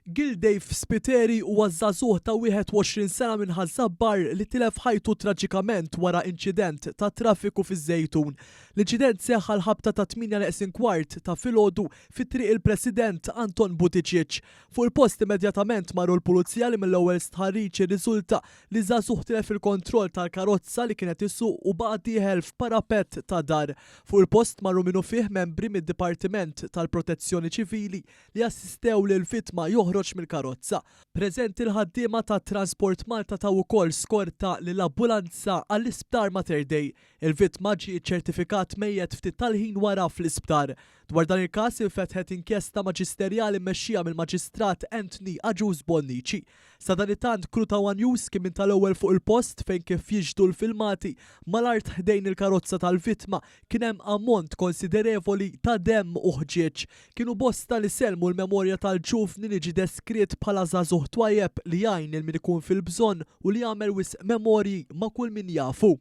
Gildave Spiteri huwa żagħżugħ ta' 21 sena minn Ħaż-Żabbar li tilef ħajtu traġikament wara inċident tat-traffiku fiż-Żejtun. L-inċident seħħ għall-ħabta tat-tmienja neqsin kwart ta' filgħodu fi Triq il-President Anton Buttigieg. Fuq il-post immedjatament marru l-Pulizija li mill-ewwel stħarriġ irriżulta li żagħżugħ tilef il-kontroll tal-karozza li kien qed isuq u baqa' dieħel f'parapett ta' dar. Fuq il-post marru minnufih membri mid-Dipartiment tal-Protezzjoni Ċivili li assistew lill-vittma joħroġ mill-karozza. Preżenti l-ħaddiema ta' Transport Malta taw ukoll skorta lil ambulanza għall-Isptar Mater Dei. Il-vittma ġie ċċertifikat mejjet ftit tal-ħin wara fl-isptar. Dwar dan il-każ infetħet inkjesta maġisterjali mmexxija mill-Maġistrat Anthony Agius Bonnici. Sadanittant crew ta' one News kien minn tal-ewwel fuq il-post fejn kif jixhdu l-filmati, mal-art ħdejn il-karozza tal-vittma kien hemm ammont konsiderevoli ta' demm u ħġieġ. Kienu bosta li sellmu l-memorja tal-ġuvni li ġie deskritt bħala żagħżugħ twajjeb li jgħin lil min ikun fil-bżonn u li jagħmel wisq memorji ma' kull min jafu.